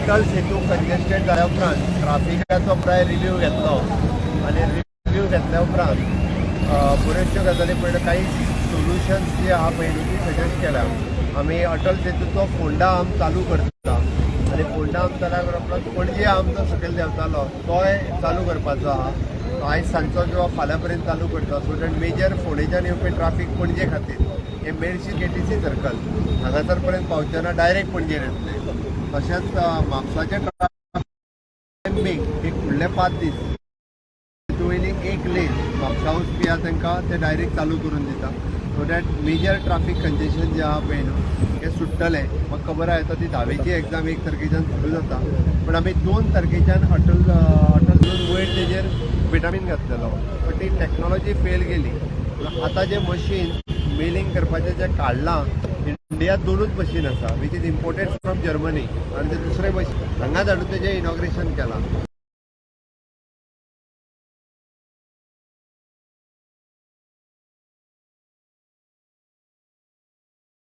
Atal Setu congested जाल्या उपरांत ट्राफिकाचो प्राय रिव्यू घेतलो आनी रिव्यू घेतल्या उपरांत बऱ्योचश्यो गजाली पळयल्यो. काही सोल्युशन्स जी आहा पळय न्हू ती सजेस्ट केल्या आमी. अटल सेतूचो फोंडा आर्म चालू करता आनी फोंडा आर्म चालू करपा उपरांत पणजे आर्म जो सकयल देंवतालो तोय चालू करपाचो आहा. तो आयज सांजचो किंवा फाल्यां पर्यंत चालू करता, सो that major फोंडेच्यान येवपी ट्राफीक पणजे खातीर हे मेडशी केटीसी सर्कल हांगासर पर्यंत पावचे ना, डायरेक्ट पणजेर येतले. तशेंच म्हापसाचे ट्राफीक एक फुडले 5 दीस तितू वयली एक लेन म्हापसा वचपी आहा तांकां ते डायरेक्ट चालू करून दिता, so that major traffic congestion जें आहा पळय न्हू हें सुट्टलें. म्हाका खबर आहा, आतां ती धावेची एग्जाम 1 तारखेच्यान सुरू जाता, पण आमी 2 तारखेच्यान अटल दोन वयर तेजेर विटामीन घातलेलो, पण ती टॅक्नॉलॉजी फेल गेली. आतां जें मशीन मिलिंग करपाचें जें काडलां, इंडियात दोनूच मशीन आसा, which is imported from Germany, आनी ते दुसरें मशीन हांगाच हाडून तेजें इनॉग्रेशन केलां.